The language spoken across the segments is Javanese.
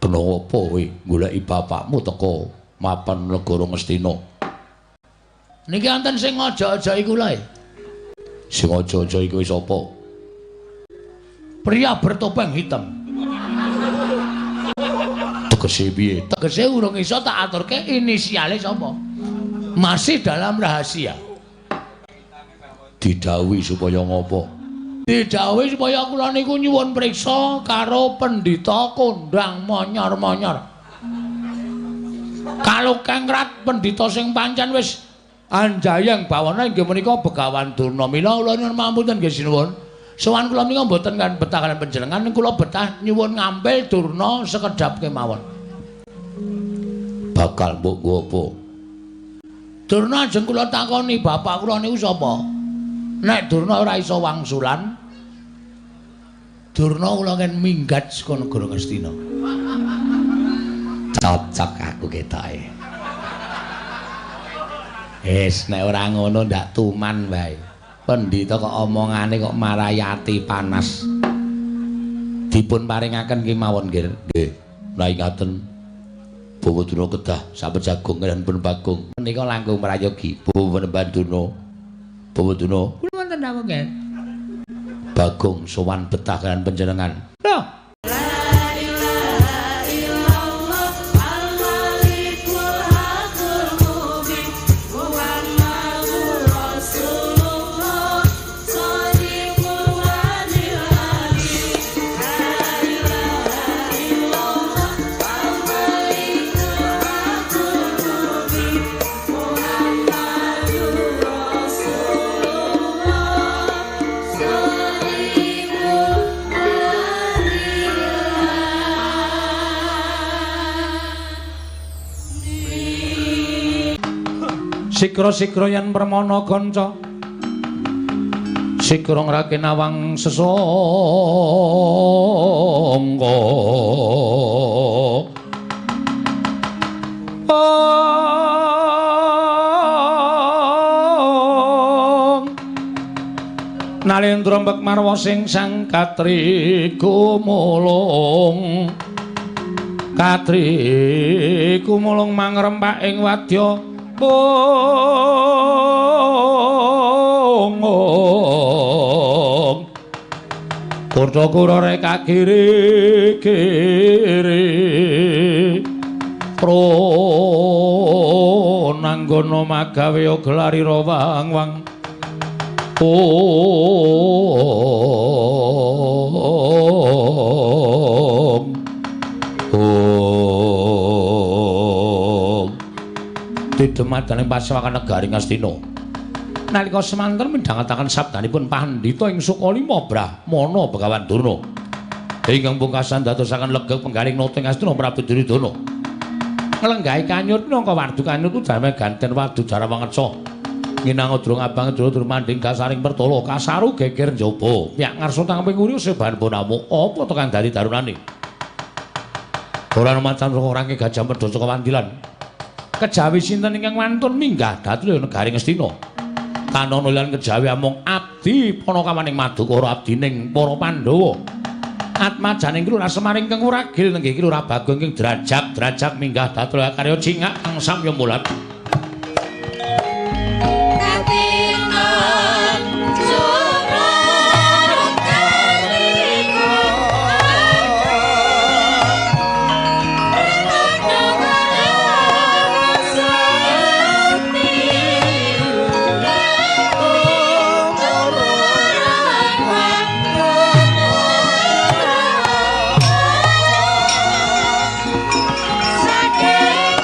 Kena apa kowe goleki bapakmu teko mapan negara Ngastina? Niki wonten sing aja-aja iku lho. Sing aja-aja iku sapa? Pria bertopeng hitam. Tegese piye? Tegese urung iso tak aturke inisiale sapa. Masih dalam rahasia. Didhawuhi supaya ngopo? Didhawuhi supaya kula niku nyuwun priksa karo pendhita kondang monyor-monyor. Kalukengrat pendhita sing pancen wis anjayeng bawana inggih menika Begawan Durna. Mila kula nyuwun pamunten nggih sinuwun. Sowan kula menika mboten kan betah kaliyan panjenengan, kula betah nyuwun ngampil Durna sekedhap kemawon. Bakal mbok nggo apa? Durna ajeng kula takoni bapak kula niku sapa? Nek Durna ora iso wangsulan, Durna kula ken minggat saka negara Ngastina. Cocok aku ketoke. Wis nek ora ngono ndak tuman wae. Pendhita kok omongane kok marai ati panas. Dipun paringaken kemawon nggih. Nggih. Lah ingaten Bawa Durna kedah sapejagung kaliyan pun Bagong. Menika langkung prayogi Bawa Panembahan Durna. Bawa Durna. Kula wonten dawuh nggih. Bagong sowan betah kaliyan panjenengan. Lho. Sikra-sikra yen permana kanca sikra ngrake nawang sesangka. Nalendra mbek marwa sing sang katri gumulung, katri gumulung mangrempak ing wadya punggung. Kurta kura reka kiri kiri pronanggono magawe gelari rawang wang. Om Om Didemadaning pasewakan negari Ngastina. Nalika semanten midhangetaken sabdanipun pandhita ing Sukalima Brahmana Begawan Durna. Ingkang pungkasan dadosaken legeg penggaring nata ing Ngastina Prabu Duryudana. Nglenggahi kanyut minangka wardu kanyut udame ganten wardu Jarawangeca. Nginang udrung abang udrung manding kasaring pertala kasaru geger njaba. Piyak ngarsa tangping uri seban bonamu apa to kang dadi darunane. Ora macan rangke gajah medha saka wandilan. Kejawi sinten ingkang wantun minggah dhateng negari Ngastina. Tanana lan kejawi amung abdi panakawaning Madukara abdining para Pandhawa. Atmajaning Lurah Semar ingkang wuragil nenggih Lurah Bagong ingkang drajak-drajak minggah dhateng karya cingak kang samya mulat. Saking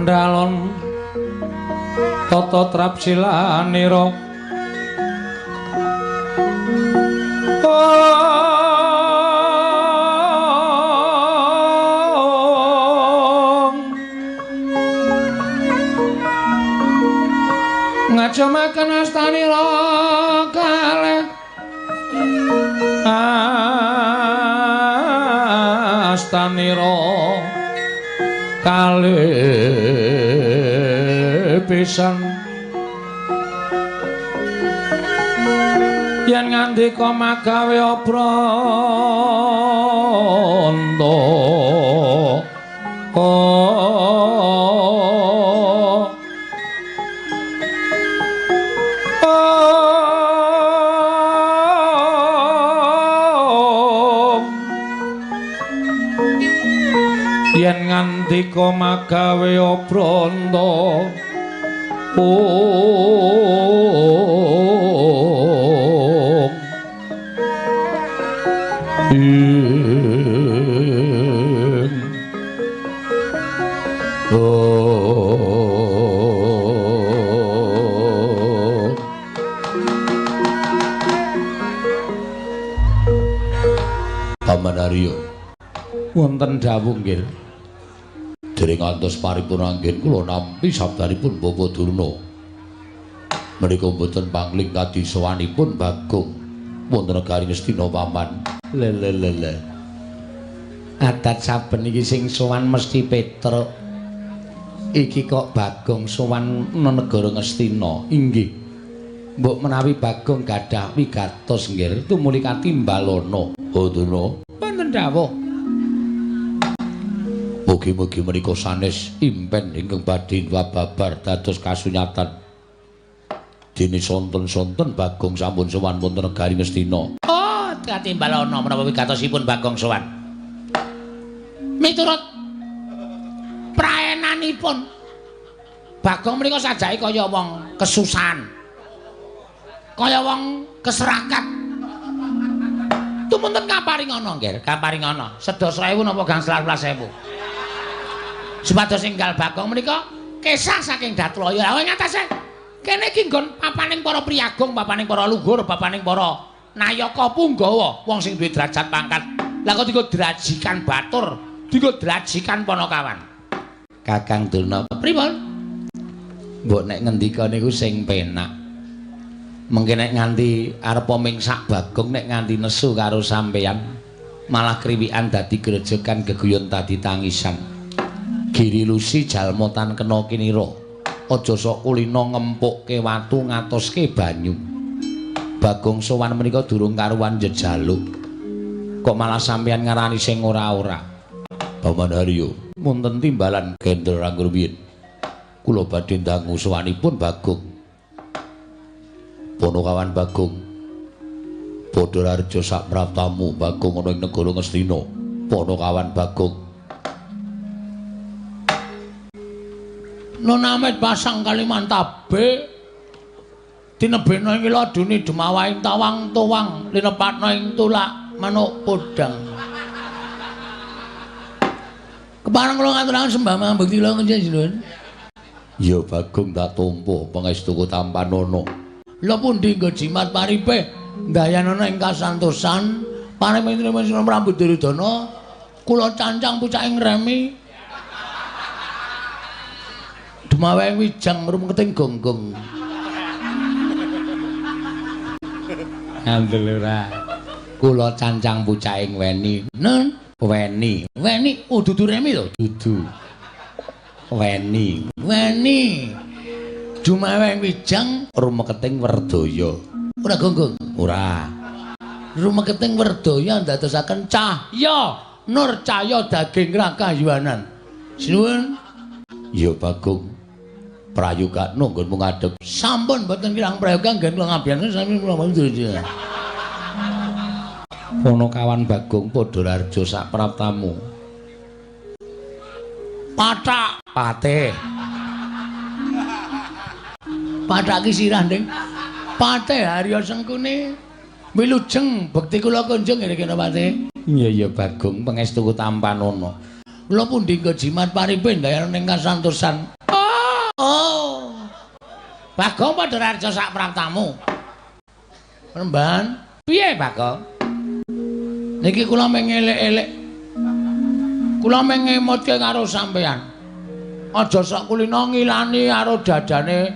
Kendalon tata trapsilanira. Ngajemaken astanira kalih astanira kalih pisan yen ngandika magawe obranta. Yen ngandika magawe obranta ing Paman Arya, wonten dawuh nggih. Dereng ngantos paripurna anggen kula nampi sabdanipun Bapak Durna. Menika mboten pangling kadisowanipun Bagong wonten negari Ngastina paman. Le le le le. Adat saben iki sing sowan mesti Petruk. Iki kok Bagong sowan nang negara Ngastina. Inggih. Mbok menawi Bagong gadah wigatos nggih tumuli katimbalana. Oh Durna, wonten dawuh. Mugi-mugi menika sanes impen ingkang badhe babar dados kasunyatan. Dene sonten-sonten Bagong sampun sowan wonten negari Ngastina. Oh, katimbalana menapa wigatosipun Bagong sowan. Miturut praenanipun Bagong menika sajake kaya wong kesusahan. Kaya wong keserakat. Tumunten kaparingana nggih, kaparingana. Sedasa ewu napa gangsal welas ewu. Supados enggal Bagong menika kesah saking Datlaya. Lah ing atase kene iki nggon papaning para priyagung, papaning para luhur, papaning para nayaka punggawa, wong sing duwe derajat pangkat. Lah kok dienggo drajikan batur, dienggo drajikan panakawan. Kakang Durna, pripun? Mbok nek ngendika niku sing penak. Mengke nek nganti arepa mingsak Bagong nek nganti nesu karo sampeyan, malah kriwikan dadi grejegan geguyon dadi tangisan. Giri lusi jalma tan kena kinira. Aja sok kulina ngempukke watu ngatoske banyu. Bagong sowan menika durung karuwan njejaluk. Kok malah sampeyan ngarani sing ora-ora. Paman Haryo, wonten timbalan Gendra Rangruwiyin. Kula badhe ndangu sowanipun Bagong. Panakawan Bagong. Padha rareja sak praptamu Bagong ana ing negara Ngastina. Panakawan Bagong. Nonamet pasang Kalimantabe tinebena ing ladune demawahing tawang tuwang linepatna ing tulak manuk podang. Kepareng kula ngaturaken sembah mambekti kula njenengan. Ya Bagong tak tampa pangestuku tampanana. Lha pundi nggo jimat paripe ndayanana ing kasantosan paring Prabu Duryudana kula cancang pucaking remi. Demaweng wijang rumketing gonggong. Ngandel ora. Kula cancang pucaking weni. Nen weni. Weni oh dudu remi to? Dudu. Weni. Weni. Dumaweng wijang rumeketing werdaya. Ora gonggong? Ora. Rumeketing werdaya ndadosaken cahya nur cahya daging rakayuwanan. Sinuwun. Ya Bagong. Prayogakno nggonmu ngadhep. Sampun mboten kirang prayoga nggen kula ngabiyasani sami kula mboten. Panakawan Bagong padha rareja sak praptamu. Pathak patih. Pathak ki sirah, Ding. Patih Harya Sengkuni wilujeng bekti kula kunjung nggih kena patih. Iya ya Bagong pangestuku tampanana. Kula pundi nggo jimat paripe ndayana ing kasantosan. Bagong padha raja sak praptamu. Remban, piye Bagong? Niki kula mung elek-elek. Kula mung ngemutke karo sampean. Aja sok kulina ngilani karo dadane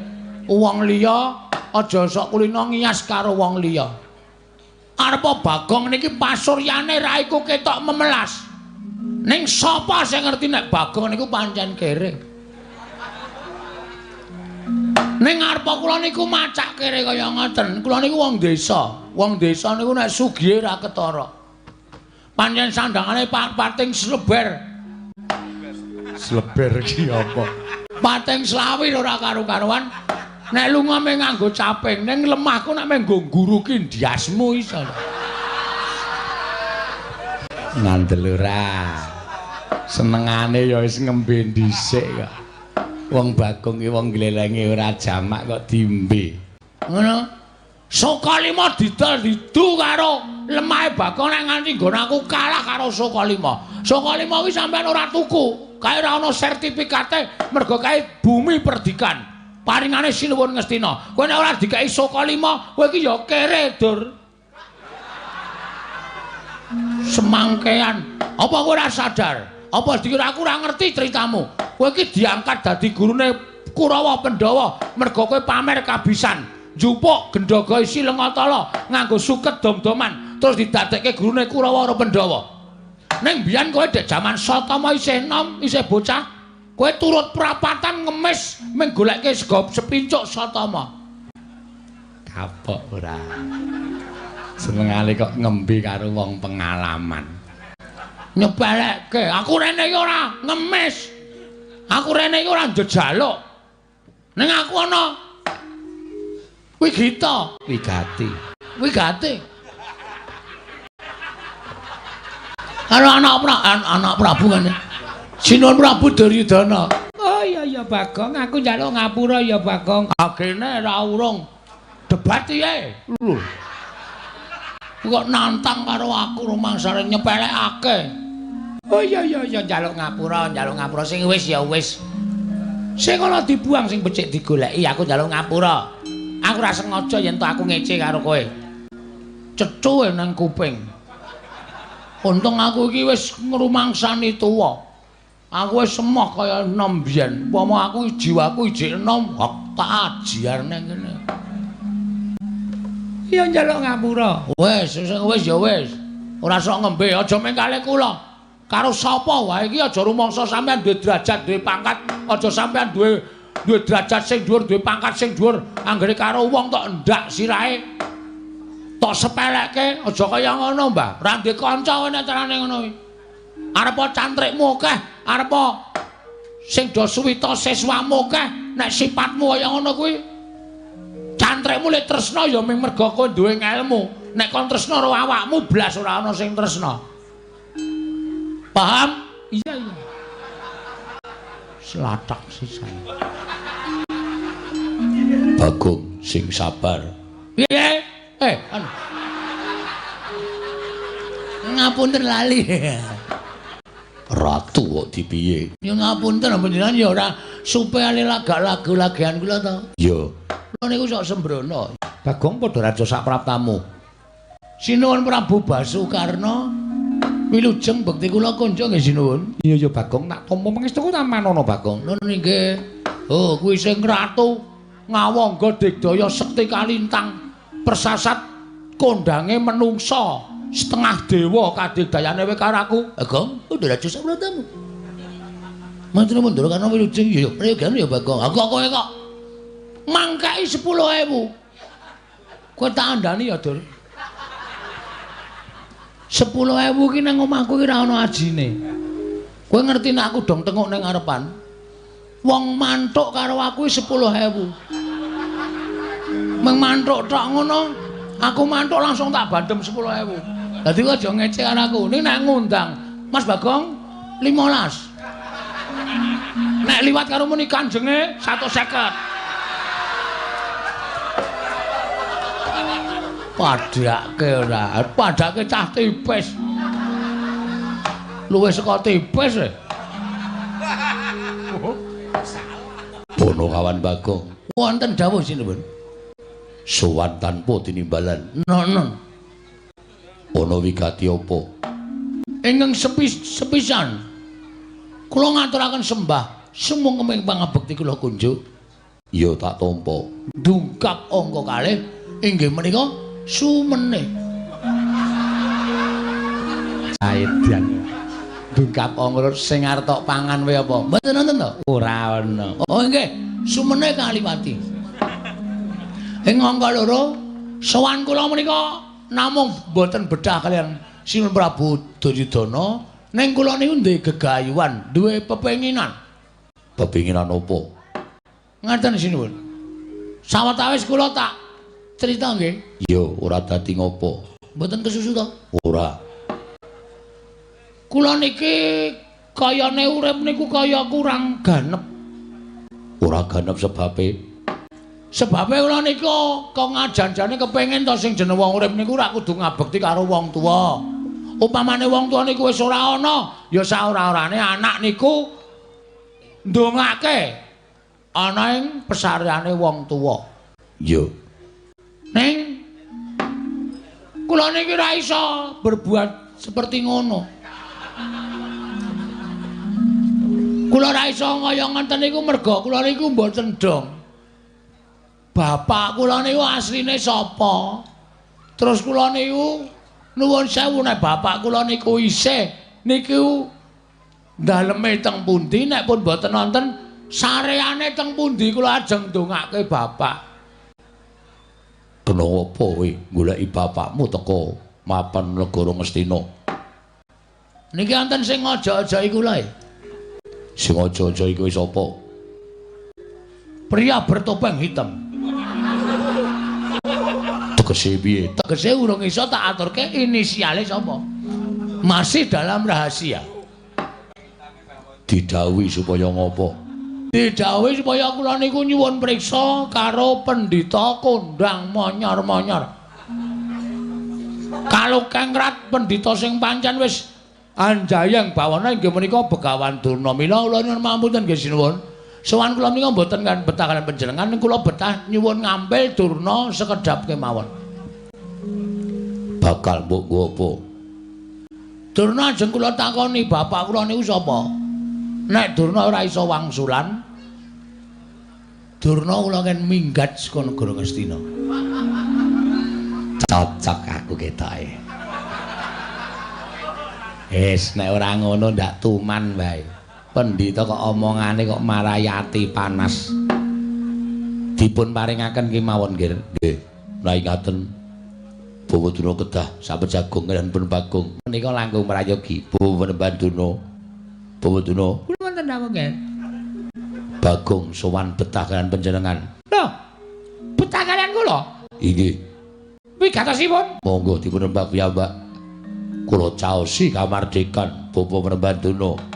wong liya, aja sok kulina ngiyas karo wong liya. Arepa Bagong niki pasuryane raiku ketok memelas. Ning sapa sing ngerti nek Bagong niku pancen kere? Ning arepa kula niku macak kere kaya ngoten. Kula niku wong desa. Wong desa niku nek sugihe ra ketara. Pancen sandangane pating sleber. Sleber ki apa? Pating slawir ora karu-karuan. Nek lunga mung nganggo caping, ning lemahku nek mung nggo ngguruki ndiasmu iso. Ngandel ora. Senengane ya wis ngembe dhisik kok. Wong Bagong ki wong glelenge ora jamak kok diombe. Ngono. Sukalima didol didu karo lemahe Bagong nek nganti nggon aku kalah karo Sukalima. Sukalima kuwi sampean ora tuku, kae ora ana sertifikate mergo kae bumi perdikan. Paringane Sinuwun Ngastina. Kowe nek ora dikeki Sukalima, kowe iki ya kere, Dur. Semangkean. Apa kowe ora sadar? Apa dikira aku ora ngerti ceritamu? Kowe iki diangkat dadi gurune Kurawa Pandhawa mergo kowe pamer kabisan. Njupuk gendhaga isi Lengatala nganggo suket dom-doman terus didadekke gurune Kurawa karo Pandhawa. Ning biyen kowe dek jaman Satama isih enom, isih bocah, kowe turut prapatan ngemis mung goleke sego sepincuk Satama. Kapok ora. Senengane kok ngembe karo wong pengalaman. Nyepelekke, aku rene iki ora ngemis. Aku rene iki ora njejaluk. Ning aku ana Wigita, wigati. Wigati. Karo anak Prabu ngene. Sinuwun Prabu Duryudana. Oh iya iya Bagong, aku njaluk ngapura ya Bagong. Agene ra urung debat piye? Lho. Kok nantang karo aku rumangsane nyepelekake. Oh iya iya iya njaluk ngapura sing wis ya wis. Sing ana dibuang sing becik digoleki, aku njaluk ngapura. Aku ora sengaja yen to aku ngece karo kowe. Cecuhe nang kuping. Untung aku iki wis ngrumangsani tuwa. Aku wis emoh kaya enom biyen. Upama aku jiwaku ijik enom, hok tak ajiar nang kene. Iya njaluk ngapura. Wis, wis ya wis. Ora sok ngembe, aja mengkale kula. Karo sapa wae iki aja rumangsa sampean duwe derajat, duwe pangkat, aja sampean duwe derajat sing dhuwur, duwe pangkat sing dhuwur, anggere karo wong tok ndak sirahe. Tok sepelekke, aja kaya ngono, Mbah. Ora ndek kanca kowe nek carane ngono kuwi. Arepa cantrikmu akeh, arepa sing do suwita siswamu akeh, nek sipatmu kaya ngono kuwi cantrikmu lek tresna ya mung mergo kowe duwe ngelmu. Nek kon tresna karo awakmu blas ora ana sing tresna. Paham? Iya iya. Selatak sisan. Bagong sing sabar. Piye? Anu. Ngapunten lali. Ratu kok dipiye? Ya ngapunten panjenengan ya ora supaya lagak lagu-lagian kula to. Ya. Kula niku sok sembrono. Bagong padha raja sak praptamu. Sinuwun Prabu Basukarna. Wilujeng bekti kula konco nggih sinuwun. Iya ya Bagong, tak tampa pangestuku tamanono Bagong. Nun nggih. Oh, kuwi sing ratu ngawangga digdaya sekti kalintang persasat kondange menungsa setengah dewa kadigdayane kowe karo aku. Bagong, udah raja sak praptamu. Matur nuwun Ndara Karna wilujeng ya prayogan ya Bagong. Aku kok kowe kok mangkeki 10.000. Kowe tak andani ya, Dur. 10.000 ki nang omahku ki ora ana ajine. Kowe ngerti nek aku dong tenguk ning ngarepan. Wong mantuk karo aku 10.000. Meng mantuk tok ngono, aku mantuk langsung tak bandem 10.000. Dadi kowe aja ngece karo aku. Ning nek ngundang Mas Bagong 15. Nek liwat karo muni kanjenge 150. Padhake ora, padhake cah tipis. Luwih saka tipis e. Ponokawan Bagong. Wonten dawuh sinuwun. Sowan tanpa tinimbalan. Nono. Ana wigati apa? Ingkang sepisan kula ngaturaken sembah sumung ing pangabekti kula kunjuk. Ya tak tampa. Dungkap angka kalih inggih menika sumene. Saedan. Dungkap angka sing arep tok pangan wae apa? Mboten wonten to? Ora ana. Oh nggih, sumene kaliwati. Ing angka loro, sowan kula menika namung mboten bedah kaliyan Sinuwun Prabu Duryudana, ning kula niku duwe gegayuhan, duwe pepenginan. Pepenginan apa? Ngaten sinuwun. Sawetawis kula tak crita nggih. Ya, ora dadi ngopo. Mboten kesusu to? Ora. Kula niki kayane urip niku kaya kurang ganep. Ora ganep sebabe? Sebabe kula niku kok ngajan-jane kepengin to sing jeneng wong urip niku ora kudu ngabekti karo wong tuwa. Upamane wong tuwa niku wis ora ana, ya saora-orane anak niku ndongake ana ing pesareane wong tuwa. Iya. Ning kula niki ora iso berbuat seperti ngono. Kula ora iso kaya ngoten niku merga kula niku mboten dong. Bapak kula niku asline sapa? Terus kula niku nuwun sewu nek bapak kula niku isih niku daleme teng pundi, nek pun mboten wonten sareane teng pundi kula ajeng ndongake bapak. Kena apa kowe goleki bapakmu teko mapan negara Ngastina? Niki wonten sing aja-aja kula e. Sing aja-aja iku sapa? Pria bertopeng hitam. Tegese piye? Tegese urung iso tak aturke inisiale sapa. Masih dalam rahasia. Didhawuhi supaya ngopo? Didhawuhi supaya kula niku nyuwun priksa karo pendhita kondang monyor-monyor. Kalukengrat pendhita sing pancen wis anjayeng bawana inggih menika Begawan Durna. Mila kula nyuwun pangapunten nggih sinuwun. Sowan kula menika mboten kan betah kaliyan panjenengan, kula betah nyuwun ngampil Durna sekedhap kemawon. Bakal mbok nggo apa? Durna ajeng kula takoni bapak kula niku sapa? Nek Durna ora iso wangsulan, Durna kula ken minggat saka negara Ngastina. Cocok aku ketoke. Wis nek ora ngono ndak tuman wae. Pendhita kok omongane kok marai ati panas. Dipun paringaken kemawon nggih. Nggih. Lah ingaten Bawa Durna kedah sapejagung kaliyan pun Bagong. Menika langkung prayogi. Bawa Durna. Bawa Durna. Kula wonten dawuh nggih. Bagong sowan betah kaliyan panjenengan. Lho. Betah kaliyan kula? Inggih. Wigatosipun? Monggo dipun rembag piyambak. Kula caosi kamardikan Bapak Durna.